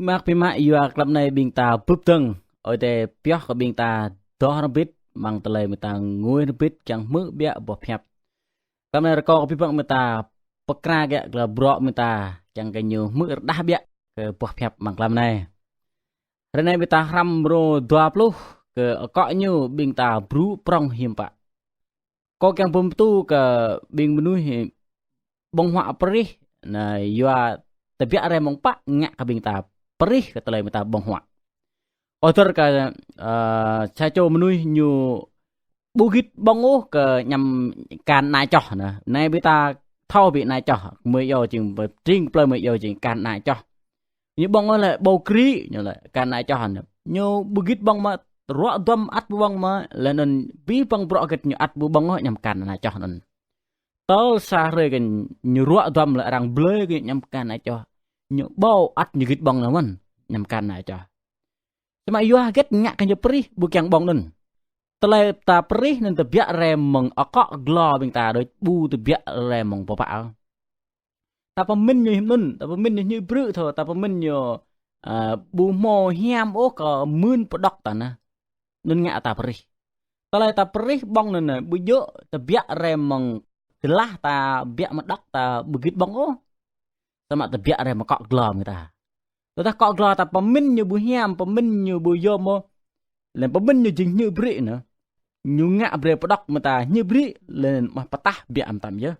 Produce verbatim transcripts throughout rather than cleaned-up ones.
Mơak pi mă yua klăm anai ƀing ta bưp dơ̆ng, Ơi Adai pioh kơ ƀing ta dŏ rơbit, amăng tơlơi ƀing ta ngui rơbit kiăng hmư̆ ƀiă boh pơhiăp. Klăm anai rơkâo kơ abih bang ƀing ta pơkra kiăng kơ bruă ƀing ta kiăng kơ ñu hmư̆ rơđah ƀiă kơ boh pơhiăp amăng klăm anai. Hrơi anai ƀing ta hrăm mrô dua pluh kơ akŏ ñu ƀing ta brŭ prŏng hiư̆m pă. Kâo kiăng pơm pơtu kơ ƀing mơnuih ƀơ̆ng huă prih, anai yua tơbiă rai mơ̆ng pă ngă kơ ƀing ta prih kơ tơlơi ƀing ta ƀơ̆ng huă. Kâo dơ̆r kơ, ơ, sa čô mơnuih ñu ƀu git ƀơ̆ng ôh kơ añăm kan ană čoh anai. Anai ƀing ta thâo ƀing ană čoh, mơi yơh jing pơtring plơi mơi yơh jing kan ană čoh. Ñu ƀơ̆ng ôh lĕ ƀâo krĭ, ñu lĕ kan ană čoh anai. Ñu ƀu git ƀơ̆ng mă, ruă duăm ăt ƀu ƀơ̆ng mă, lĕ anŭn abih bang bruă hơget ñu ăt ƀu ƀơ̆ng ôh añăm kan ană čoh anŭn. Tơl sa hrơi kơ ñu ruă duăm lĕ arăng blơi kơ ñu añăm kan ană čoh. Ñu ƀâo ăt ñu git ƀơ̆ng anŭn mơ̆n, añăm kan ană čoh. Samơ̆ yua hơget ngă kơ ñu prih ƀu kiăng ƀơ̆ng anŭn. Tơlơi ta prih anŭn tơbiă rai mơ̆ng akŏ glô ƀing ta đôč ƀu tơbiă rai mơ̆ng pơpă ôh. Ta pơmĭn ñu hiư̆m anŭn, ta pơmĭn ñu hñư̆ brư̆ thâo, ta pơmĭn ñu, ơ, ƀu hmâo hiam ôh kơ mưn pơđŏk ta anai. Anŭn ngă ta prih. Tơlơi ta prih ƀơ̆ng anŭn, ƀu djơ̆ tơbiă rai mơ̆ng tơlah ta biă mơđŏk ta ƀu git ƀơ̆ng ôh. Samơ̆ tơbiă rai mơ̆ng akŏ glô ƀing ta. Tơdah akŏ glô ta pơmĭn ñu ƀu hiam, pơmĭn ñu ƀu yôm ôh. Lĕ pơmĭn ñu jing hñư̆ brĭ anai. Ñu ngă brơi pơđŏk mơ̆ng ta hñư̆ brĭ, lĕ mă pơtah biă mơtam yơh.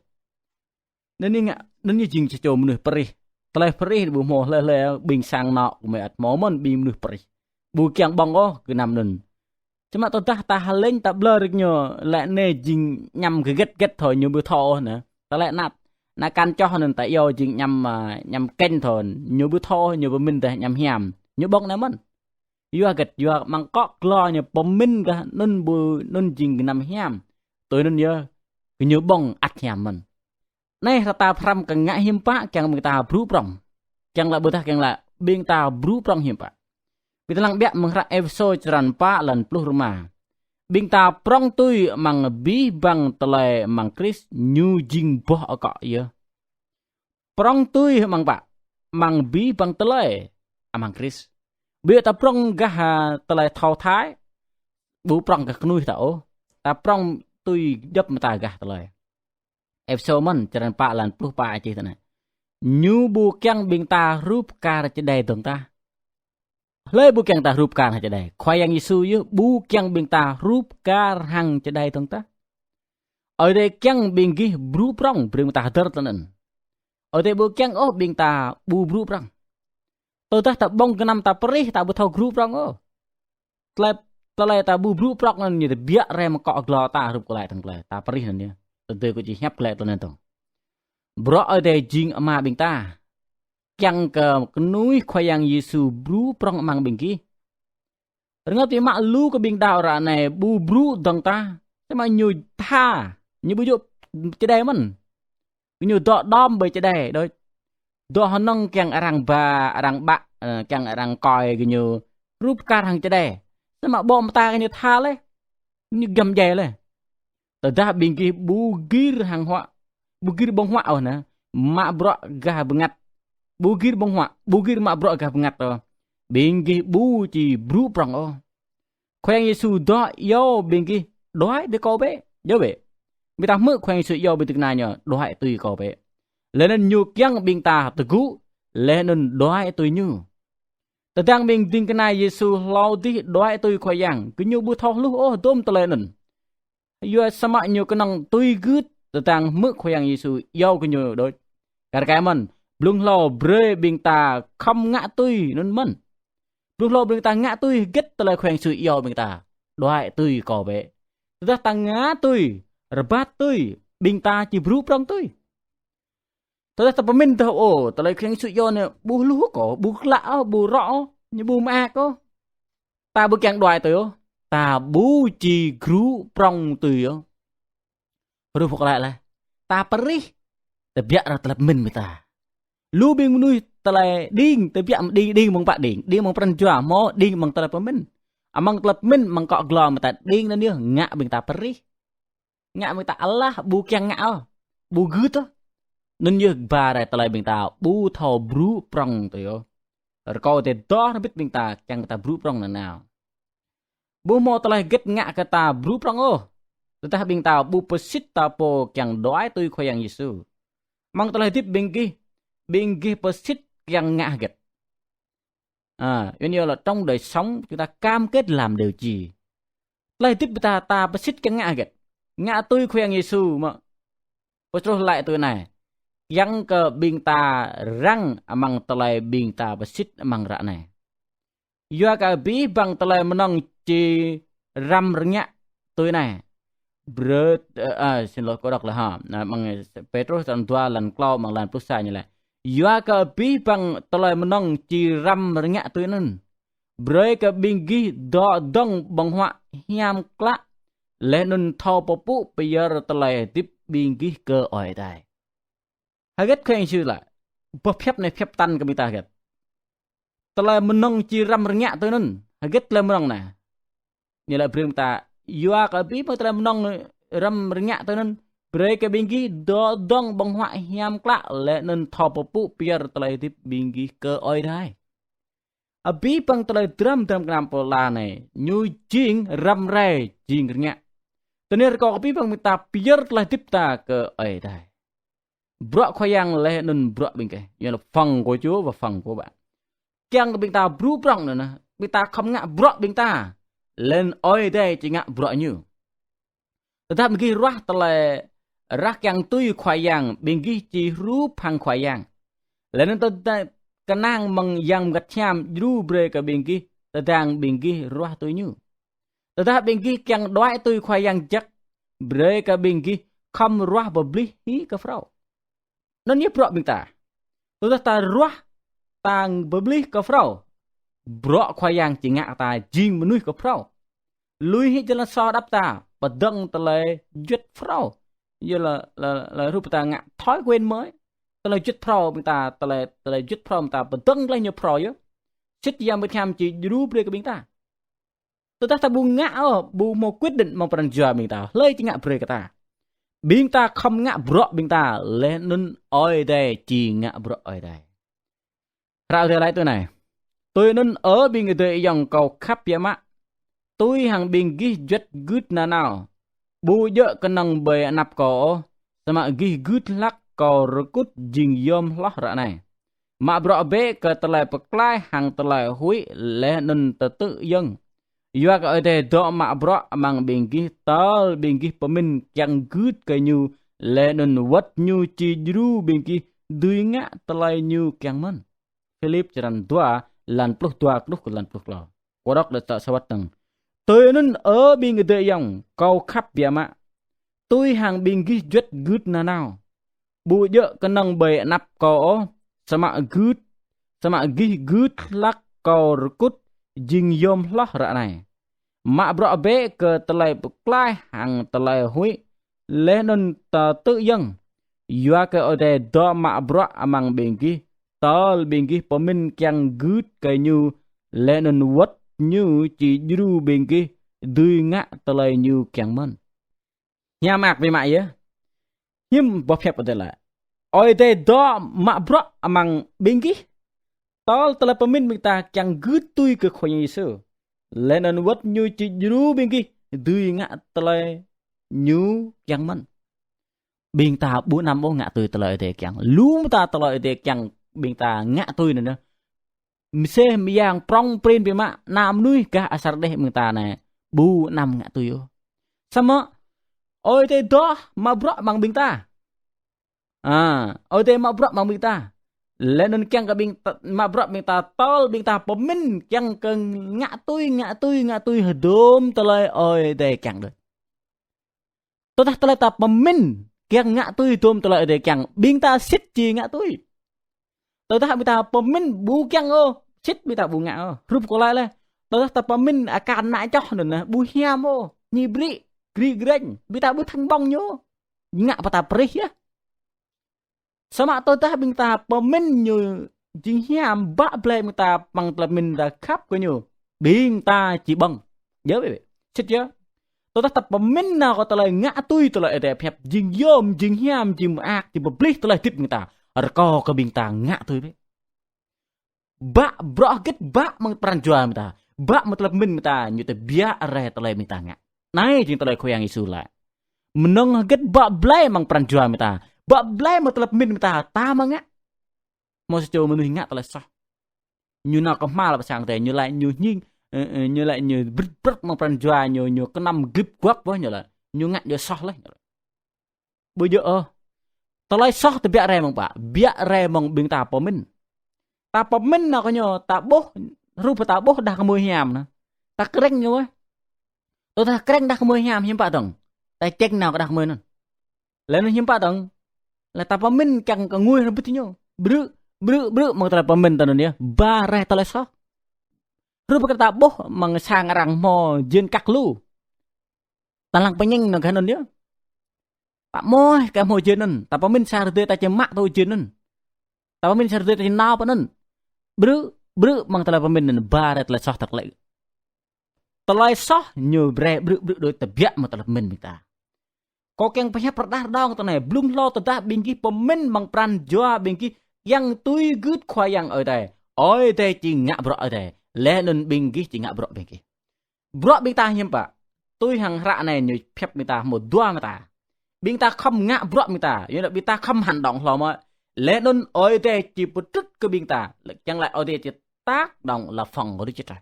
Anŭn ñu ngă, anŭn ñu jing sa čô mơnuih prih. Tơlơi prih ƀu hmâo hlơi hlơi, ƀing sang anŏ kơ mơi ăt hmâo mơ̆n ƀing mơnuih prih. Ƀu kiăng ƀơ̆ng ôh gơnam anŭn. Samơ̆ tơdah ta hơlĕñ ta blơr ñu lĕ anai jing añăm hơget hơget thâo ñu ƀu thâo ôh anai. Tơlơi ană, ană kan čoh anŭn ta iâu jing añăm, ơ, añăm kĕn thâo ñu ƀu thâo ôh, ñu pơmĭn tơlơi añăm hiam. Ñu ƀơ̆ng anai mơ̆n. Yua hơget, yua mơ̆ng akŏ glô ñu pơmĭn gah anŭn ƀu, anŭn jing gơnam hiam. Tui anŭn yơh, kơ ñu ƀơ̆ng ăt hiam mơ̆n. Anai hră ta pơhrăm kơ ngă hiư̆m pă kiăng ƀing ta brŭ prŏng. Kiăng lă ƀôdah kiăng lă ƀing ta brŭ prŏng hiư̆m pă. Ƀing ta lăng ƀiă mơ̆ng hră Êphêsô črăn pă lăn pluh rơma. Ƀing ta prŏng tui amăng abih bang tơlơi amăng Krist ñu jing boh akŏ yơh. Prŏng tui amăng pă, amăng abih bang tơlơi amăng Krist. Ƀu djơ̆ ta prŏng gah, ơ, tơlơi thâo thai, ƀu prŏng gah kơnuih ta ôh. Ta prŏng tui djŏp mơta gah tơlơi. Êphêsô mơ̆n, črăn pă lăn pluh pă čih tui anai. Ñu ƀu kiăng ƀing ta hrup kar čơđai dơ̆ng tah. Hlơi ƀu kiăng ta hrup kar hăng čơđai? Khua Yang Yêsu yơh ƀu kiăng ƀing ta hrup kar hăng čơđai dơ̆ng tah. Ơi Adai kiăng ƀing gih brŭ prŏng, brơi mơ̆ng ta hơdơr tui anŭn. Ơi Adai ƀu kiăng ôh ƀing ta ƀu brŭ prŏng. Tơdah ta ƀơ̆ng gơnam ta prih ta ƀu thâo brŭ prŏng ôh. Tơlơi, tơlơi ta ƀu brŭ prŏng anŭn ñu tơbiă rai mơ̆ng akŏ glô ta hrup kơ lăi tơ̆ng tơlơi. Ta prih anŭn yơh. Tơdơi kơ či hiăp kơ lăi tơlơi anŭn tơ̆ng. Bruă Ơi Adai jing Ama ƀing ta. Kiăng kơ kơnuih Khua Yang Yêsu brŭ prŏng amăng ƀing gih. Rơngơ̆t tui mă lu kơ ƀing đaŏ ră anai ƀu brŭ dơ̆ng tah. Samơ̆ ñu tha, ñu ƀu djơ̆ čơđai mơ̆n. Ñu dŏ đom ƀơi čơđai đôč. Dŏ hơnơ̆ng kiăng arăng ba, arăng ƀă, ơ, kiăng arăng kơi gơñu hrup kar hăng čơđai. Samơ̆ ƀô̆ mơta gơñu tha laih. Ñu giăm djai laih. Tơdah ƀing gih ƀu gir hăng huă, ƀu gir ƀơ̆ng huă ôh anai, mă bruă gah bơngăt. Ƀu gir ƀơ̆ng huă, ƀu gir mă bruă gah bơngăt ôh. Ƀing gih ƀu či brŭ prŏng ôh. Khua Yang Yêsu dŏ iâu ƀing gih đuaĭ tui kâo bĕ. Yơh bĕ. Ƀing ta hmư̆ Khua Yang Yêsu iâu ƀing ding kơna ñu đuaĭ tui kâo bĕ. Laih anŭn ñu kiăng ƀing ta tơgŭ, laih anŭn đuaĭ tui ñu. Tơdang ƀing ding kơna Yêsu hlâo adih đuaĭ tui Khua Yang, gơñu ƀu thâo hluh ôh dôm tơlơi anŭn. Yua samơ̆ ñu kơnơ̆ng tui gưt tơdang hmư̆ Khua Yang Yêsu iâu gơñu đôč. Kar kaĭ mơ̆n, blung hlâo brơi ƀing ta khŏm ngă tui anŭn mơ̆n. Blung hlâo ƀing ta ngă tui hơget tơlơi Khua Yang Yêsu iâu ƀing ta. Đuaĭ tui kâo bĕ. Tơdah ta ngă tui, rơbat tui, ƀing ta či brŭ prŏng tui. Tơdah ta pơmĭn tah ôh, tơlơi Khua Yang Yêsu iâu anai ƀu hluh kâo, ƀu klă ôh, ƀu rŏ ôh, ñu ƀu mơak ôh. Ta ƀu kiăng đuaĭ tui ôh, ta ƀu či brŭ prŏng tui ôh. Hrup hơget lĕ, ta prih, tơbiă rai tơlơi pơmĭn mơ̆ng ta. Lu ƀing mơnuih tơlơi đing, tơbiă mơ̆ng đing, đing mơ̆ng pă đing, đing mơ̆ng pran jua, hmâo đing mơ̆ng tơlơi pơmĭn. Amăng tơlơi pơmĭn, amăng akŏ glô mơ̆ng ta đing anŭn yơh, ngă ƀing ta prih. Ngă ƀing ta alah, ƀu kiăng ngă ôh, ƀu gưt ôh. Anŭn yơh ba rai tơlơi ƀing ta ƀu thâo brŭ prŏng tui ôh. Rơkâo Ơi Adai dŏ hrŏm hơbĭt ƀing ta kiăng kơ ta brŭ prŏng nanao. Ƀu hmâo tơlơi hơget ngă kơ ta brŭ prŏng ôh. Tơdah ƀing ta ƀu pơsĭt ta pô kiăng đuaĭ tui Khua Yang Yêsu. Amăng tơlơi hơdip ƀing gih, ƀing gih pơsĭt kiăng ngă hơget? À, yua anŭn là trong đời sống chúng ta cam kết làm điều gì? Tơlơi hơdip ta, ta pơsĭt kiăng ngă hơget? Ngă tui Khua Yang Yêsu mơ̆? Pêtrôs laĭ tui anai: Kiăng kơ ƀing ta răng amăng tơlơi ƀing ta pơsĭt amăng ră anai. Yua kơ abih bang tơlơi mơnơ̆ng či răm rơngiă tui anai. Brơi, ơ, à, xin lỗi, kâo đọc lại ha. À, amăng Pêtrôs črăn dua, lăn klâo, amăng lăn pluh sa ñu laĭ: Yua kơ abih bang tơlơi mơnơ̆ng či răm rơngiă tui anŭn, brơi kơ ƀing gih dŏ dơ̆ng ƀơ̆ng huă hiam klă, laih anŭn thâo pơpŭ pơyơr tơlơi hơdip ƀing gih kơ Ơi Adai. Hơget Khua Yang Yêsu laĭ? Boh pơhiăp anai pơhiăp tăn kơ ƀing ta hơget? Tơlơi mơnơ̆ng či răm rơngiă tui anŭn. Hơget tơlơi mơnơ̆ng anai? Ñu laĭ brơi ƀing ta, yua kơ abih bang tơlơi mơnơ̆ng răm rơngiă tui anŭn, brơi kơ ƀing gih dŏ dơ̆ng ƀơ̆ng huă hiam klă, laih anŭn thâo pơpŭ pơyơr tơlơi hơdip ƀing gih kơ Ơi Adai. Abih bang tơlơi dram, dram gơnam pơala anai, ñu jing răm rai, jing rơngiă. Tơnir rơkâo kơ abih bang ƀing ta pơyơr tơlơi hơdip ta kơ Ơi Adai. Bruă Khua Yang laih anŭn bruă ƀing gih. Yua anŭn phần của Chúa và phần của bạn. Kiăng kơ ƀing ta brŭ prŏng anŭn, ƀing ta khŏm ngă bruă ƀing ta, laih anŭn Ơi Adai či ngă bruă ñu. Tơdah ƀing gih ruah tơlơi rah kiăng tui Khua Yang, ƀing gih či hrup hăng Khua Yang. Laih anŭn tơdah kơnang mơ̆ng Yang Bơngăt Hiam djru brơi kơ ƀing gih, tơdang ƀing gih ruah tui ñu. Tơdah ƀing gih kiăng đuaĭ tui Khua Yang jăk, brơi kơ ƀing gih khŏm ruah pơblih hĭ kơ phrâo. Anŭn yơh bruă ƀing ta. Tơdah ta ruah, ta pơblih kơ phrâo, bruă Khua Yang či ngă ta jing mơnuih kơ phrâo. Lui hĭ jơlan soh hơđăp ta, pơdơ̆ng tơlơi juăt phrâo. Yua là, là, là hrup ta ngă thói quen mới. Tơlơi juăt phrâo ƀing ta, tơlơi, tơlơi juăt phrâo ƀing ta, pơdơ̆ng tơlơi ñu phrâo yơh. Sĭt Yang Bơngăt Hiam či djru brơi kơ ƀing ta. Tơdah ta ƀu ngă ôh, ƀu hmâo quyết định amăng pran jua ƀing ta, hlơi či ngă brơi kơ ta? Ƀing ta khŏm ngă bruă ƀing ta, laih anŭn Ơi Adai či ngă bruă Ơi Adai. Hră Ơi Adai laĭ tui anai: Tui anŭn ơ ƀing adơi ayŏng kâo khăp biă mă, tui hăng ƀing gih juăt gưt nanao, ƀu djơ̆ kơnơ̆ng ƀơi anăp kâo ôh, samơ̆ gih gưt hlak kâo rơkŭt jing yôm hloh ră anai. Mă bruă bĕ kơ tơlơi pơklaih hăng tơlơi huĭ laih anŭn tơtư̆ yơ̆ng. Yua kơ Ơi Adai dŏ mă bruă amăng ƀing gih tơl ƀing gih pơmĭn kiăng gưt kơ ñu, laih anŭn wơ̆t ñu či djru ƀing gih dưi ngă tơlơi ñu kiăng mơ̆n. Philip črăn dua, lăn pluh dua truh kơ lăn pluh klâo. Kâo đŏk đơ̆ tơ̆ sa wơ̆t dơ̆ng. Tui anŭn ơ ƀing adơi ayŏng kâo khăp biă mă, tui hăng ƀing gih juăt gưt nanao, ƀu djơ̆ kơnơ̆ng ƀơi anăp kâo ôh, samơ̆ gưt, samơ̆ gih gưt hlak kâo rơkŭt jing yôm hloh ră anai. Mă bruă bĕ kơ tơlơi pơklaih hăng tơlơi huĭ, laih anŭn tơtư̆ yơ̆ng. Yua kơ Ơi Adai dŏ mă bruă amăng ƀing gih, tơl ƀing gih pơmĭn kiăng gưt kơ ñu, laih anŭn wơ̆t ñu či djru ƀing gih dưi ngă tơlơi ñu kiăng mơ̆n. Hiam mơak biă mă yơh. Hiư̆m boh pơhiăp Ơi Adai laĭ? Ơi Adai dŏ mă bruă amăng ƀing gih, tơl tơlơi pơmĭn ƀing ta kiăng gưt tui kơ Khua Yang Yêsu. Laih anŭn wơ̆t ñu či djru ƀing gih dưi ngă tơlơi ñu kiăng mơ̆n. Ƀing ta ƀu anăm ôh ngă tui tơlơi Ơi Adai kiăng. Lu mơta tơlơi Ơi Adai kiăng ƀing ta ngă tui anŭn. Mơsêh mơyang prŏng prin biă mă, ană mơnuih gah asar đeh ƀing ta anai ƀu anăm ngă tui ôh. Samơ̆ Ơi Adai dŏ mă bruă amăng ƀing ta. À, Ơi Adai mă bruă amăng ƀing ta. Laih anŭn kiăng kơ ƀing ta, mă bruă ƀing ta tơl ƀing ta pơmĭn kiăng kơ ngă tui, ngă tui, ngă tui hơdôm tơlơi Ơi Adai kiăng đôč. Tơdah tơlơi ta pơmĭn kiăng ngă tui hơdôm tơlơi Ơi Adai kiăng, ƀing ta sĭt či ngă tui. Tơdah ƀing ta pơmĭn ƀu kiăng ôh, sĭt ƀing ta ƀu ngă ôh. Hrup kâo laĭ laih, tơdah ta pơmĭn akan ană čoh anŭn ƀu hiam ôh, ñu brĭ, gri greng, ƀing ta ƀu thăng bong ñu. Ngă pơ ta prih yơh. Samơ̆ tơdah ƀing ta pơmĭn ñu jing hiam, bă blai ƀing ta amăng tơlơi pơmĭn ta khăp kơ ñu, ƀing ta či ƀơ̆ng. Yơh ƀĕ, sĭt yơh. Tơdah ta pơmĭn nao kơ tơlơi ngă tui tơlơi Ơi Adai pơhiăp jing yôm, jing hiam, jing mơak, jing pơblih tơlơi hơdip ƀing ta, rơkâo kơ ƀing ta ngă tui ƀĕ. Bă bruă hơget bă mơ̆ng pran jua ƀing ta. Bă mơ̆ng tơlơi pơmĭn ƀing ta, ñu tơbiă rai tơlơi ƀing ta ngă. Anai jing tơlơi Khua Yang Yêsu laĭ. Mơnơ̆ng hơget bă blai mơ̆ng pran jua ƀing ta. Bă blai mơ̆ng tơlơi pơmĭn ƀing ta, ta mă ngă. Hmâo sa čô mơnuih ngă tơlơi soh. Ñu nao kơhma̱l pơ sang tơ, ñu laĭ ñu hñing, ơ, ơ, ñu laĭ ñu brư̆t brư̆t mơ̆ng pran jua ñu, ñu kơnăm glip guăp ƀơh ñu laĭ. Ñu ngă djơ̆ soh laih. Ƀu djơ̆ ôh. Tơlơi soh tơbiă rai mơ̆ng pă, biă rai mơ̆ng ƀing ta pơmĭn. Ta pơmĭn nao kơ ñu, ta ƀuh, hrup ta ƀuh đah kơmơi hiam anŭn. Ta krĕng ñu ƀơh. Tơdah krĕng đah kơmơi hiam, hiư̆m pă dơ̆ng. Ta čĕng nao kơ đah kơmơi anŭn. Laih anŭn hiư̆m pă dơ̆ng. Laih ta pơmĭn kiăng kơ ngui hrŏm hơbĭt ñu. Brư̆, brư̆, brư̆ mơ̆ng tơlơi pơmĭn ta anŭn yơh. Ba rai tơlơi soh. Hrup kơ ta ƀuh mơ̆ng sang arăng hmâo jên kăk lu. Ta lăng pơñeng nao gah anŭn yơh. Ta mơ̆ kơ hmâo jên anŭn. Ta pơmĭn sa rơdêh ta či mă tui jên anŭn. Ta pơmĭn sa rơdêh ta či nao pơ anŭn. Brư̆, brư̆ mơ̆ng tơlơi pơmĭn anŭn ba rai tơlơi soh tơklĕ. Tơlơi soh ñu brơi brư̆ brư̆ đôč tơbiă mơ̆ng tơlơi pơmĭn ƀing ta. Kâo kiăng pơhiăp rơđah rơđong tui anai, blung hlâo tơdah ƀing gih pơmĭn mơ̆ng pran jua ƀing gih kiăng tui gưt Khua Yang Ơi Adai. Ơi Adai či ngă bruă Ơi Adai. Laih anŭn ƀing gih či ngă bruă ƀing gih. Bruă ƀing ta hiư̆m pă. Tui hăng hră anai ñu pơhiăp ƀing ta hmâo dua mơta. Ƀing ta khŏm ngă bruă ƀing ta. Yua anŭn ƀing ta khŏm hăn đŏng hlâo mơ̆. Laih anŭn Ơi Adai či pơtrŭt kơ ƀing ta. Kiăng laĭ Ơi Adai či tác động là phần của Đức Chúa Trời.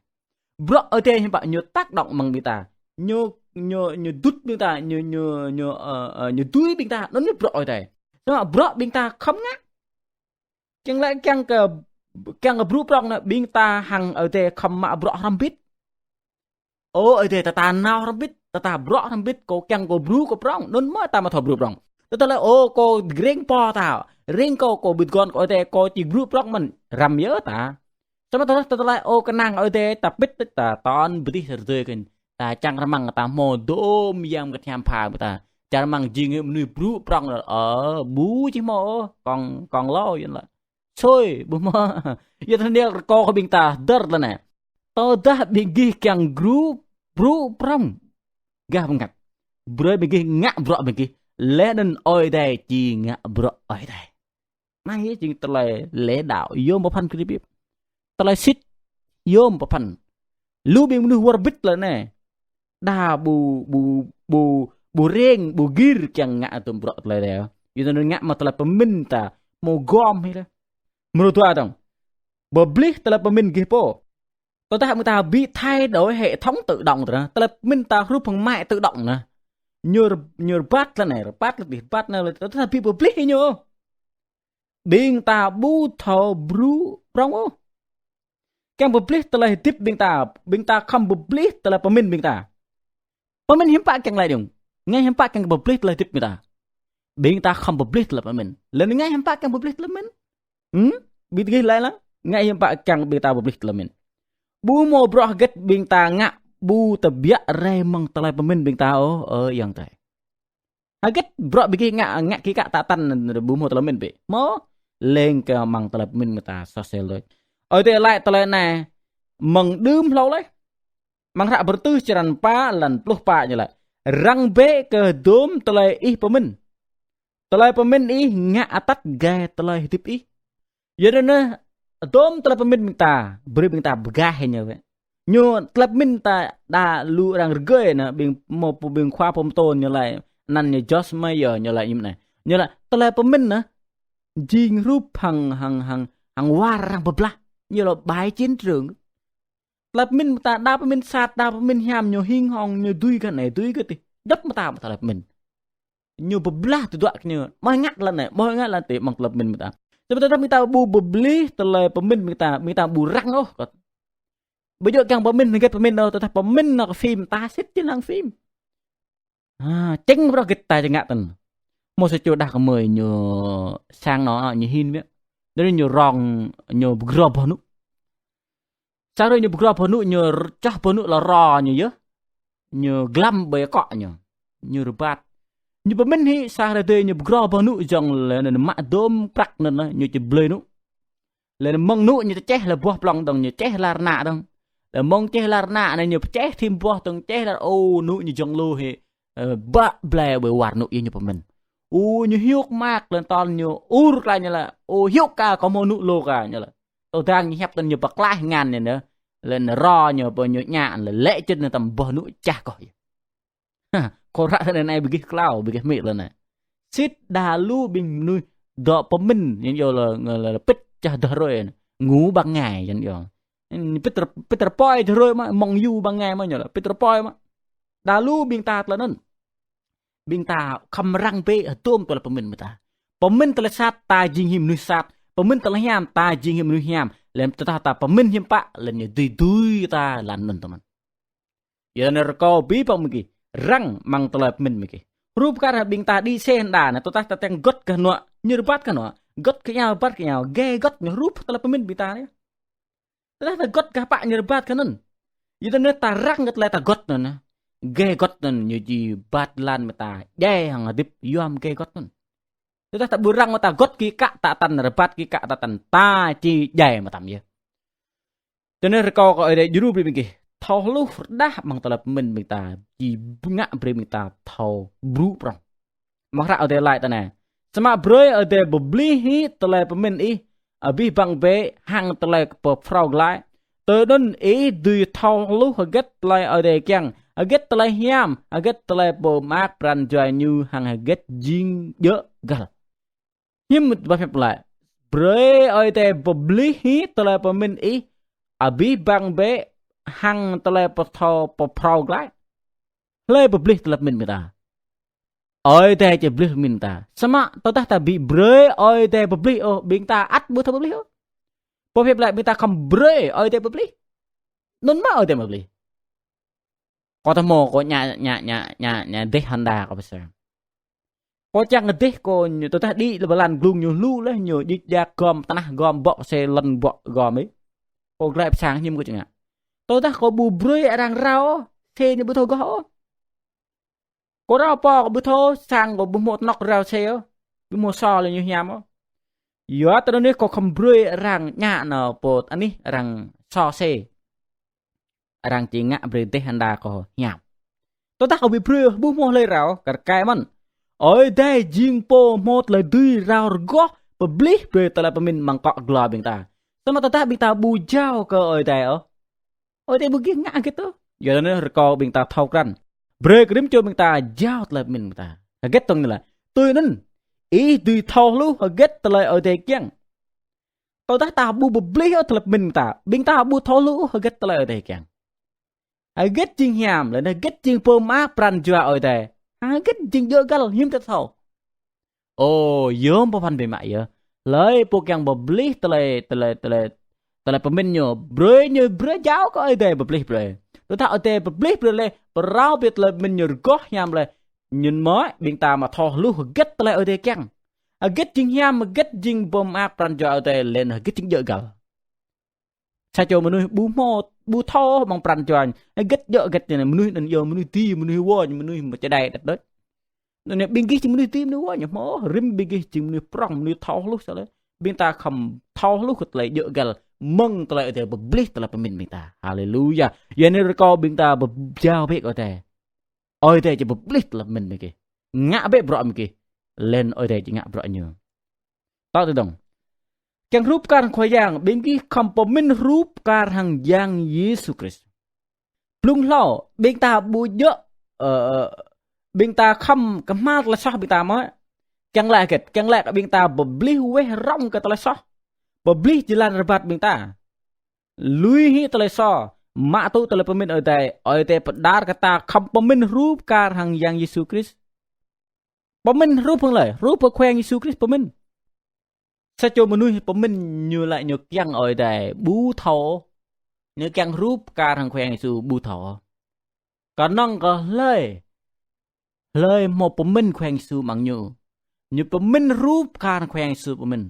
Bruă Ơi Adai hiư̆m pă ñu tác động mơ̆ng ƀing ta. Ñu, ñu, ñu dŭt ƀing ta, ñu, ñu, ñu, ơ, ơ, ñu dưi ƀing ta, anŭn ñu bruă Ơi Adai. Samơ̆ bruă ƀing ta khŏm ngă. Kiăng laĭ kiăng kơ, kiăng kơ brŭ prŏng anŭn ƀing ta hăng Ơi Adai khŏm mă bruă hrŏm hơbĭt. Ơ Ơi Adai, tơdah ta nao hrŏm hơbĭt, tơdah ta bruă hrŏm hơbĭt, kâo kiăng kâo brŭ kâo prŏng, anŭn mơ̆ ta mă thâo brŭ prŏng. Tơdah laĭ, ơ, kâo rĭng pô ta, rĭng kâo, kâo ƀu tơguan kơ Ơi Adai, kâo či brŭ prŏng mơ̆n, răm yơh ta. Samơ̆ tơdah, tơdah laĭ, ơ, kơnang Ơi Adai, ta pĭt, ta tŏn, bơdih rơdơi kơ ñu. Ta čang rơmang, ta hmâo dôm Yang Bơngăt Hiam pha kơ ta. Čang rơmang jing mơnuih brŭ prŏng, ơ, ƀu či hmâo, kông, kông lâo, yua anŭn laĭ. Sui, ƀu hmâo. Yua tơlơi anai rơkâo kơ ƀing ta hơdơr tơlơi anai. Tơdah ƀing gih kiăng gru, brŭ prŏng. Gah bơngăt. Brơi ƀing gih ngă bruă ƀing gih. Laih anŭn Ơi Adai či ngă bruă Ơi Adai. Anai jing tơlơi lĕ đaŏ. Yôm pơphan kơ rĭp. Tơlơi sĭt. Yôm pơphan. Lu ƀing mơnuih wơr bĭt tơlơi anai. Đa ƀu, ƀu, ƀu, ƀu reng, ƀu gir kiăng ngă tơm bruă tơlơi anai. Yua anŭn ngă mă tơlơi pơmĭn ta hmâo gom hĭ laih. Mrô dua dơ̆ng. Pơblih tơlơi pơmĭn gih pô. Tơdah mơ̆ng ta ƀu thay đổi hệ thống tự động tơdah. Tơlơi pơmĭn ta hrup hăng máy tự động anŭn. Ñu, ñu rơbat tơlơi anai, rơbat tơlơi adih, rơbat tơlơi anai, tơdah ƀu pơblih ñu. Ƀing ta ƀu thâo brŭ prŏng ôh. Kiăng pơblih tơlơi hơdip ƀing ta, ƀing ta khŏm pơblih tơlơi pơmĭn ƀing ta. Pơmĭn hiư̆m pă kiăng laĭ dơ̆ng. Ngă hiư̆m pă kiăng pơblih tơlơi hơdip ƀing ta. Ƀing ta khŏm pơblih tơlơi pơmĭn. Laih anŭn ngă hiư̆m pă kiăng pơblih tơlơi pơmĭn. Hm? Ƀing gih laĭ lăng. Ngă hiư̆m pă kiăng ƀing ta pơblih tơlơi pơmĭn. Ƀu hmâo bruă hơget ƀing ta ngă ƀu tơbiă rai mơ̆ng tơlơi pơmĭn ƀing ta ôh, ơ Yang Adai. Hơget bruă ƀing gih ngă, ngă kĭ kă tă tăn ƀu hmâo tơlơi pơmĭn bĕ. Hmâo lêng kơ mơ̆ng tơlơi pơmĭn ƀing ta soh sel đôč. Ơi Adai laĭ tơlơi anai mơ̆ng đưm hlâo laih. Mơ̆ng hră Bơrơtuh črăn pă lăn pluh pă ñu laĭ. Răng bĕ kơ dôm tơlơi ih pơmĭn. Tơlơi pơmĭn ih ngă atăt gai tơlơi hơdip ih. Yua anŭn, dôm tơlơi pơmĭn ƀing ta, brơi ƀing ta pơgai hĭ ñu wĕ. Ñu tơlơi pơmĭn ta đa lu arăng rơgơi anŭn, ƀing mơ̆ pô ƀing khua pơm tôn ñu laĭ, anăn ñu Joyce Meyer ñu laĭ ñu anai. Ñu laĭ, tơlơi pơmĭn anŭn, jing hrup hăng, hăng, hăng, hăng war arăng pơblah. Ñu laĭ bài chiến trường. Tơlơi pơmĭn ta đa pơmĭn sat, đa pơmĭn hiam ñu hing hong, ñu dưi kơ anai, dưi kơ adih. Djŏp mơta tơlơi pơmĭn. Ñu pơblah tơdruă kơ ñu. Ƀu ngă lăn anai, ƀu ngă lăn adih mơ̆ng tơlơi pơmĭn ƀing ta. Samơ̆ tơdah ƀing ta ƀu pơblih tơlơi pơmĭn ƀing ta, ƀing ta ƀu răng ôh kơ. Ƀu djơ̆ kiăng pơmĭn hơget pơmĭn ôh, tơdah pơmĭn nao kơ phim ta sĭt či lăng phim. Ha, čĕng bruă hơget ta či ngă tăn. Hmâo sa čô đah kơmơi ñu sang anŭn ñu hin biă. Đa ñu rong ñu pơgrô boh anŭn. Sa hrơi ñu pơgrô boh anŭn ñu r-, čah boh anŭn lŏ rô ñu yơh. Ñu glăm ƀơi akŏ ñu. Ñu rơbat. Ñu pơmĭn hĭ sa hrơi adih ñu pơgrô boh anŭn jŏng lĕ anŭn mă dôm prăk anŭn ñu či blơi anŭn. Lĕ anŭn mơ̆ng anŭn ñu čeh lĕ boh prŏng dơ̆ng ñu čeh lar ană dơ̆ng. Lĕ mơ̆ng čeh lar ană anŭn ñu pơčeh thim boh dơ̆ng čeh lar ô anŭn ñu jŏng lu hĭ. Ơ, bă blai ƀơi war anŭn yơh ñu pơmĭn. Ô ñu hiŭk mă lĕ tơl ñu ur klaih ñu laĭ. Ô hiŭk ka kơ hmâo anŭn lu ka ñu laĭ. Tơdang ñu hiăp tơl ñu pơklaih ngăn ñu nơ. Lĕ nơ rô ñu pơ ñu ñă lĕ lĕ čơt nơ tăm boh nŭ čah koh yơh. Ha, kơ ră tơ anai ƀing gih klao, ƀing gih mĭ lĕ anai. Sĭt đa lu ƀing mơnuih dŏ pơmĭn, ñu yơh lĕ, lĕ, lĕ pĭt čah dơh rơi. Ngủ ban ngày, ñu yơh. Pĭt rơ-, pĭt rơpơi dơh rơi mă, mông yu ban ngày mă ñu lĕ, pĭt rơpơi mă. Đa lu ƀing ta tơlơi anŭn. Ƀing ta khŏm răng bĕ hơdôm tơlơi pơmĭn ƀing ta. Pơmĭn tơlơi sat ta jing hĭ mơnuih sat. Pơmĭn tơlơi hiam ta jing hĭ mơnuih hiam. Lĕ tơdah ta pơmĭn hiư̆m pă, lĕ ñu dưi dưi ta lăng anŭn tơmăn. Yua anŭn rơkâo abih bang ƀing gih răng amăng tơlơi pơmĭn ƀing gih. Hrup kar ƀing ta đĭ sê hơnda anai, tơdah ta tơng gŏt gah hnuă, ñu rơbat gah hnuă, gŏt gah iao, rơbat gah iao, gê gŏt ñu hrup tơlơi pơmĭn ƀing ta anai. Tơdah ta gŏt gah pă ñu rơbat gah anŭn. Yua anŭn ta răng kơ tơlơi ta gŏt anŭn. Gê gŏt anŭn ñu či rơbat lăng mơ̆ ta djai hăng hơdip yua mơ̆ gê gŏt anŭn. Tơdah ta ƀu răng mơ̆ ta gŏt kĭ kă ta tăn, rơbat kĭ kă ta tăn, ta či djai mơtam yơh. Tui anŭn rơkâo kơ Ơi Adai djru brơi ƀing gih thâo hluh rơđah amăng tơlơi pơmĭn ƀing ta, či ngă brơi ƀing ta thâo brŭ prŏng. Mơ̆ng hră Ơi Adai laĭ tui anai: Samơ̆ brơi Ơi Adai pơplih hĭ tơlơi pơmĭn ih, abih bang bĕ hăng tơlơi pơphrâo glaĭ. Tui anŭn ih dưi thâo hluh hơget tơlơi Ơi Adai kiăng, hơget tơlơi hiam, hơget tơlơi pơmơak pran jua ñu hăng hơget jing djơ̆ găl. Hiư̆m pă hiăp laĭ: Brơi Ơi Adai pơplih hĭ tơlơi pơmĭn ih, abih bang bĕ hăng tơlơi pơthâo pơphrâo glaĭ. Hlơi pơplih tơlơi pơmĭn ƀing ta? Ơi Adai či pơplih pơmĭn ta. Samơ̆ tơdah ta ƀu brơi Ơi Adai pơplih ôh, ƀing ta ăt ƀu thâo pơplih ôh. Pô hiăp laĭ ƀing ta khŏm brơi Ơi Adai pơplih. Anŭn mơ̆ Ơi Adai pơplih. Kâo tơ hmâo kâo ñă, ñă, ñă, ñă, ñă dêh hơnda kâo pơsang. Kâo čang dêh kâo ñu tơdah đĭ lĕ blan glung ñu hlu lĕ ñu djik djak gom tơnah gom ƀŏk sê lŏn ƀŏk gom ih. Kâo glaĭ pơsang hiư̆m kâo či ngă. Tơdah kâo ƀu brơi arăng rao, sê ñu ƀu thâo gŏh ôh. Kâo rao pô kâo ƀu thâo, sang kâo ƀu hmâo tơnŏk rao sê ôh. Ƀu hmâo sô lĕ ñu hiam ôh. Yua tơ anŭn kâo khŏm brơi arăng ñă nao pô anih arăng sô sê. Arăng či ngă brơi dêh hơnda kâo hiam. Tơdah kâo ƀu brơi ôh, ƀu hmâo hlơi rao, kar kaĭ mơ̆n. Ơi Adai jing pô hmâo tơlơi dưi rao rơgoh, pơplih brơi tơlơi pơmĭn mơ̆ng akŏ glô ƀing ta. Samơ̆ tơdah ƀing ta ƀu jao kơ Ơi Adai ôh, Ơi Adai ƀu gih ngă hơget ôh. Yua anŭn rơkâo ƀing ta thâo krăn. Brơi kơ rĭm čô ƀing ta jao tơlơi pơmĭn ƀing ta. Hơget tong anai lĕ. Tui anŭn, ih dưi thâo hluh hơget tơlơi Ơi Adai kiăng. Tơdah ta ƀu pơplih ôh tơlơi pơmĭn ƀing ta, ƀing ta ƀu thâo hluh ôh hơget tơlơi Ơi Adai kiăng. Hơget jing hiam, laih anŭn hơget jing pơmơak pran jua Ơi Adai. Hơget jing djơ̆ găl hiư̆m ta thâo. Ơ, yom pơphan biă mă yơh. Hlơi pô kiăng pơplih tơlơi, tơlơi, tơlơi, tơlơi pơmĭn ñu, brơi ñu, brơi jao kơ Ơi Adai pơplih brơi. Tơdah Ơi Adai pơplih brơi lĕ, pơrao brơi tơlơi pơmĭn ñu rơgoh hiam lĕ, anŭn mơ̆ ƀing ta mă thâo hluh hơget tơlơi Ơi Adai kiăng. Hơget jing hiam, hơget jing pơmơak pran jua Ơi Adai, laih anŭn hơget jing djơ̆ găl. Sa čô mơnuih ƀu hmâo, ƀu thâo mơ̆ng pran jua ñu. Hơget djơ̆ hơget ñu, mơnuih anŭn yơh mơnuih dưi, mơnuih wơ̆, mơnuih mơčơđai đĕt đôč. Anŭn ƀing gih jing mơnuih dưi, mơnuih wơ̆ ñu hmâo, rĭm ƀing gih jing mơnuih prŏng, mơnuih thâo hluh sa lĕ. Ƀing ta khŏm thâo hluh kơ tơlơi djơ̆ găl, mơ̆ng tơlơi Ơi Adai pơplih tơlơi pơmĭn ƀing ta. Haleluya. Yua anŭn rơkâo ƀing ta pơjao bĕ kơ Ơi Adai. Ơi Adai či pơplih tơlơi pơmĭn ƀing gih. Ngă bĕ bruă ƀing gih. Laih anŭn Ơi Adai či ngă bruă ñu. Tŏ tơdơ̆ng. Kiăng hrup kar hăng Khua Yang, ƀing gih khŏm pơmĭn hrup kar hăng Yang Yêsu Krist. Blung hlâo, ƀing ta ƀu djơ̆, ơ, ƀing ta khŏm kơhma̱l tơlơi soh ƀing ta mơ̆. Kiăng laĭ hơget, kiăng laĭ kơ ƀing ta pơplih weh rŏng kơ tơlơi soh. Pơplih jơlan rơbat ƀing ta. Lui hĭ tơlơi soh, mă tŭ tơlơi pơmĭn Ơi Adai, Ơi Adai pơđar kơ ta khŏm pơmĭn hrup kar hăng Yang Yêsu Krist. Pơmĭn hrup hăng hlơi, hrup hăng Khua Yang Yêsu Krist pơmĭn. Sa čô mơnuih pơmĭn ñu laĭ ñu kiăng Ơi Adai ƀu thâo, ñu kiăng hrup kar hăng Khua Yang Yêsu ƀu thâo. Kơnơ̆ng kơ hlơi, hlơi hmâo pơmĭn Khua Yang Yêsu amăng ñu, ñu pơmĭn hrup kar hăng Khua Yang Yêsu pơmĭn.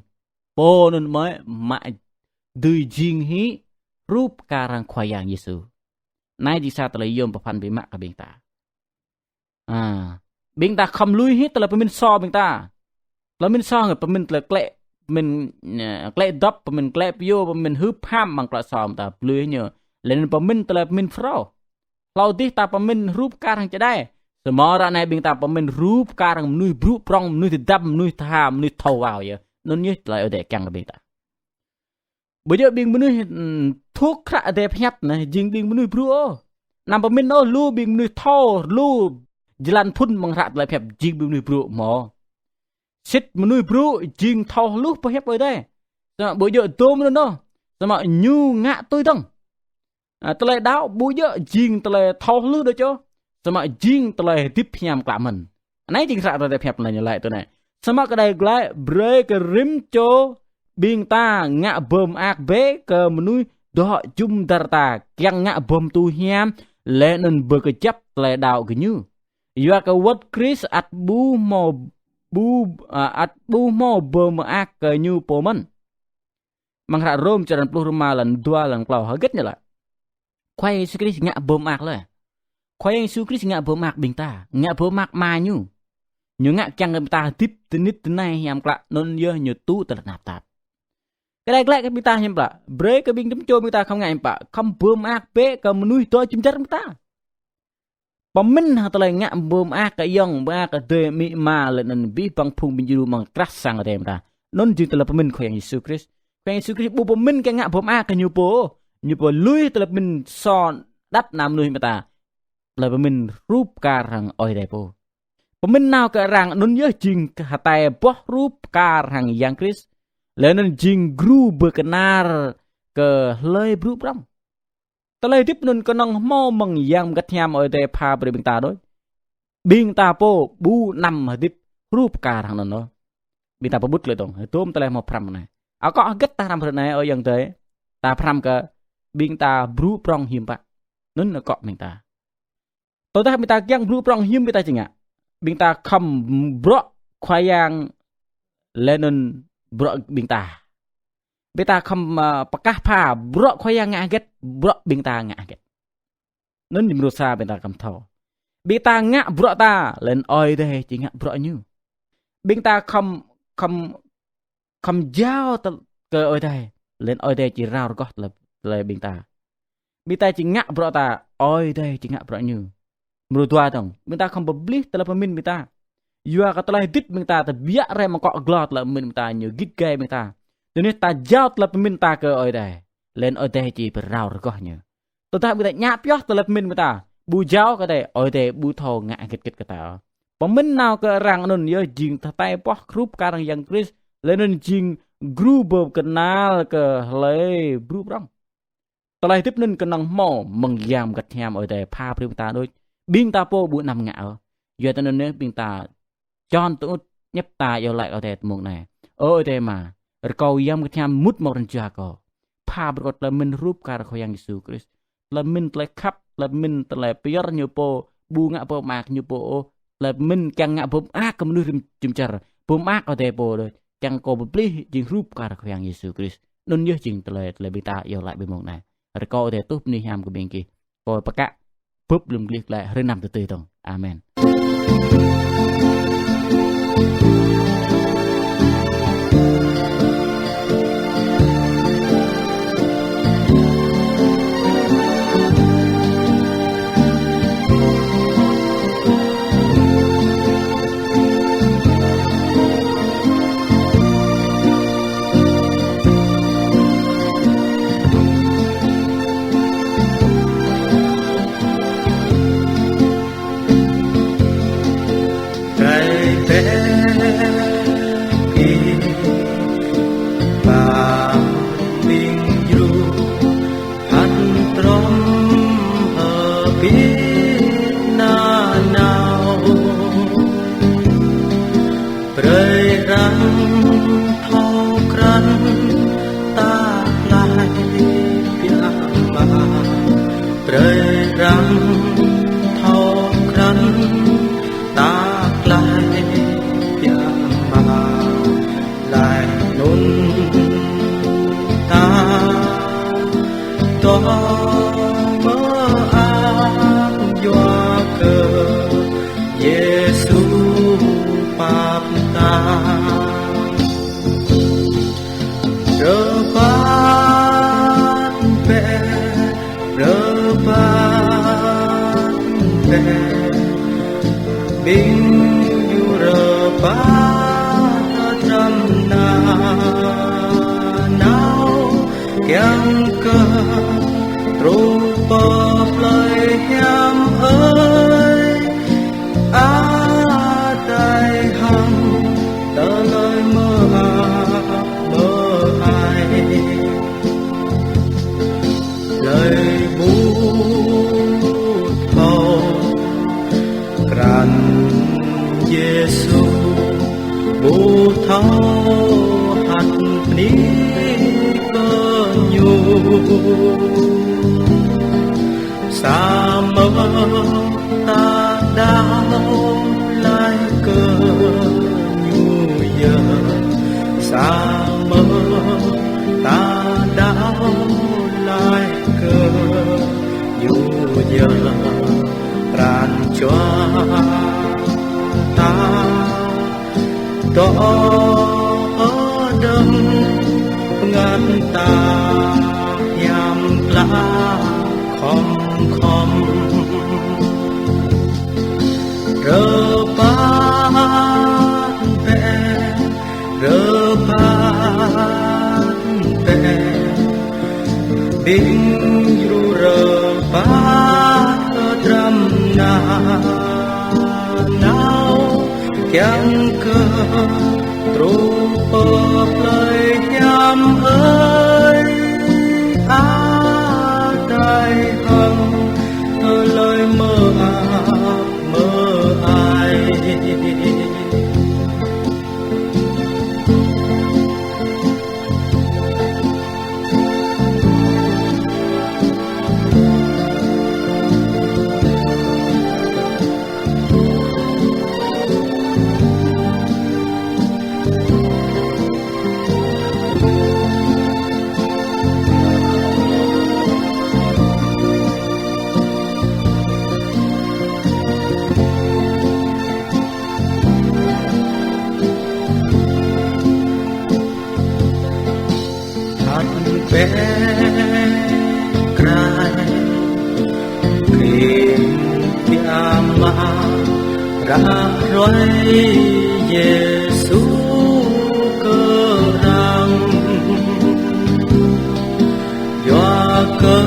Pô anŭn mơ̆ mă dưi jing hĭ hrup kar hăng Khua Yang Yêsu. Anai jing sa tơlơi yom pơphan biă mă kơ ƀing ta. A, ƀing ta khŏm lui hĭ tơlơi pơmĭn soh ƀing ta. Tơlơi pơmĭn soh ngă pơmĭn tơlơi klĕ, pơmĭn, ơ, klĕ dŏp, pơmĭn klĕ pioh, pơmĭn hưp ham amăng klă soh ƀing ta lui hĭ ñu. Laih anŭn pơmĭn tơlơi pơmĭn phrâo. Hlâo dih ta pơmĭn hrup kar hăng čơđai. Samơ̆ ră anai ƀing ta pơmĭn hrup kar hăng mơnuih brŭ prŏng, mơnuih tơdăm, mơnuih tha, mơnuih thâo wao yơh. Anŭn yơh tơlơi Ơi Adai kiăng kơ ƀing ta. Ƀu djơ̆ ƀing mơnuih, ưm, thâo hră tơlơi pơhiăp anai jing ƀing mơnuih brŭ ôh. Anăm pơmĭn ôh lu ƀing mơnuih thâo lu jơlan phŭn mơ̆ng hră tơlơi pơhiăp jing ƀing mơnuih brŭ mơ̆. Sĭt mơnuih brŭ jing thâo hluh pơhiăp Ơi Adai. Samơ̆ ƀu djơ̆ dôm anŭn ôh. Samơ̆ ñu ngă tui dơ̆ng. A, tơlơi đaŏ ƀu djơ̆ jing tơlơi thâo hluh đôč ôh. Samơ̆ jing tơlơi hơdip hiam klă mơ̆n. Anai jing hră tơlơi pơhiăp anai ñu laĭ tui anai. Samơ̆ kơđai glaĭ brơi kơ rĭm čô ƀing ta ngă bơmơak bĕ kơ mơnuih dŏ jum dar ta, kiăng ngă bơm tu hiam, laih anŭn pơkơjăp tơlơi đaŏ gơñu. Yua kơ wơ̆t Krist ăt ƀu hmâo ƀu, a, ăt ƀu hmâo bơmơak kơ ñu pô mơ̆n. Amăng hră Rôm črăn pluh rơma, lăn dua, lăn klâo hơget ñu laĭ. Khua Yang Yêsu Krist ngă bơmơak laih. Khua Yang Yêsu Krist ngă bơmơak ƀing ta, ngă bơmơak Ama ñu. Ñu ngă kiăng kơ ƀing ta hơdip tơnit tơnai hiam klă, anŭn yơh ñu tŭ tơlơi tơnap tap. Kơđai glaĭ kơ ƀing ta hiam pă, brơi kơ ƀing tơm čô ƀing ta khŏm ngă hiam pă, khŏm bơmơak bĕ kơ mơnuih dŏ jum dar ƀing ta. Pơmĭn hăng tơlơi ngă bơmơak kơ ayŏng, bơmơak kơ adơi amĭ ama, laih anŭn abih bang phung ƀing djru amăng krah sang Ơi Adai ƀing ta. Anŭn jing tơlơi pơmĭn Khua Yang Yêsu Krist. Khua Yang Yêsu Krist ƀu pơmĭn kiăng ngă bơmơak kơ ñu pô. Ñu pơlui tơlơi pơmĭn sô đăt ană mơnuih ƀing ta. Tơlơi pơmĭn hrup kar hăng Ơi Adai pô. Pơmĭn nao kơ arăng anŭn yơh jing kơ hơtai boh hrup kar hăng Yang Krist. Laih anŭn jing gru pơkơnar kơ hlơi brŭ prŏng. Tơlơi hơdip anŭn kơnơ̆ng hmâo mơ̆ng Yang Bơngăt Hiam Ơi Adai pha brơi ƀing ta đôč. Ƀing ta pô ƀu anăm hơdip hrup kar hăng anŭn ôh. Ƀing ta pơƀut glaĭ dơ̆ng, hơdôm tơlơi hmâo pơhrăm anai. Akŏ hơget ta hrăm hrơi anai, ơ ayŏng adơi? Ta pơhrăm kơ ƀing ta brŭ prŏng hiư̆m pă. Anŭn akŏ ƀing ta. Tơdah ƀing ta kiăng brŭ prŏng hiư̆m ƀing ta či ngă. Ƀing ta khŏm bruă Khua Yang laih anŭn bruă ƀing ta. Ƀing ta khŏm, a, pơkah pha bruă Khua Yang ngă hơget, bruă ƀing ta ngă hơget. Anŭn jing mrô sa ƀing ta khŏm thâo. Ƀing ta ngă bruă ta, laih anŭn Ơi Adai či ngă bruă ñu. Ƀing ta khŏm, khŏm, khŏm jao tơ-, kơ Ơi Adai, laih anŭn Ơi Adai či rao rơgoh tơlơi, tơlơi ƀing ta. Ƀing ta či ngă bruă ta, Ơi Adai či ngă bruă ñu. Mrô dua dơ̆ng, ƀing ta khŏm pơplih tơlơi pơmĭn ƀing ta. Yua kơ tơlơi hơdip ƀing ta tơbiă rai mơ̆ng akŏ glô tơlơi pơmĭn ƀing ta ñu git gai ƀing ta. Tui anŭn ta jao tơlơi pơmĭn ta kơ Ơi Adai. Laih anŭn Ơi Adai či pơrao rơgoh ñu. Tơdah ƀing ta djă pioh tơlơi pơmĭn ƀing ta, ƀu jao kơ Ơi Adai, Ơi Adai ƀu thâo ngă hơget hơget kơ ta. Pơmĭn nao kơ arăng anŭn yơh jing hơtai boh hrup kar hăng Yang Krist, laih anŭn jing gru pơkơnar kơ hlơi brŭ prŏng. Tơlơi hơdip anŭn kơnơ̆ng hmâo mơ̆ng Yang Bơngăt Hiam Ơi Adai pha brơi ƀing ta đôč. Ƀing ta pô ƀu anăm ngă ôh. Yua tui anŭn yơh ƀing ta čon tơŭt ñĕp ta iâu laĭ kơ Ơi Adai tơ mông anai. Ơ Ơi Adai Ama, rơkâo Yang Bơngăt Hiam mŭt mơ̆ng rơnua kâo. Pha brơi kâo tơlơi pơmĭn hrup kar Khua Yang Yêsu Krist. Tơlơi pơmĭn tơlơi khăp, tơlơi pơmĭn tơlơi pơyơr ñu pô, ƀu ngă bơmơak ñu pô ôh. Tơlơi pơmĭn kiăng ngă bơmơak kơ mơnuih rĭm čum čar. Bơmơak Ơi Adai pô đôč. Kiăng kâo pơplih jing hrup kar Khua Yang Yêsu Krist. Anŭn yơh jing tơlơi, tơlơi ƀing ta iâu laĭ ƀơi mông anai. Rơkâo Ơi Adai tuh bơni hiam kơ ƀing gih. Kâo pơkă bưp lŏm glih glaĭ hrơi năm tơdơi dơ̆ng. Amen. Rai bĕ kơ ƀing ƀing djru hăn trŏm hơbĭt nanao. Brơi arăng thâo krăn ta klaih biă mă. Brơi arăng thâo krăn ta klaih biă mă. Laih anŭn ta dŏ mơak yua kơ Yêsu pap ta. Rơbat bĕ, rơbat bĕ, ƀing djru rơbat hrăm nanao. Hăt bơni kơ Ñu, samơ̆ ta đaŏ laih kơ Ñu yơh, samơ̆ ta đaŏ laih kơ Ñu yơh, pran jua ta dŏ hơđơ̆ng, bơngăt ta hiam klă khŏm khŏm. Rơbat bĕ, rơbat bĕ, ƀing djru rơbat kơ dram nanao, kiăng kơ truh pơ plơi hiam ơi, adai hăng tơlơi mơak mơai. Hăt bĕ krai, kring biă mă ră hruai Yêsu kơ arăng. Yua kơ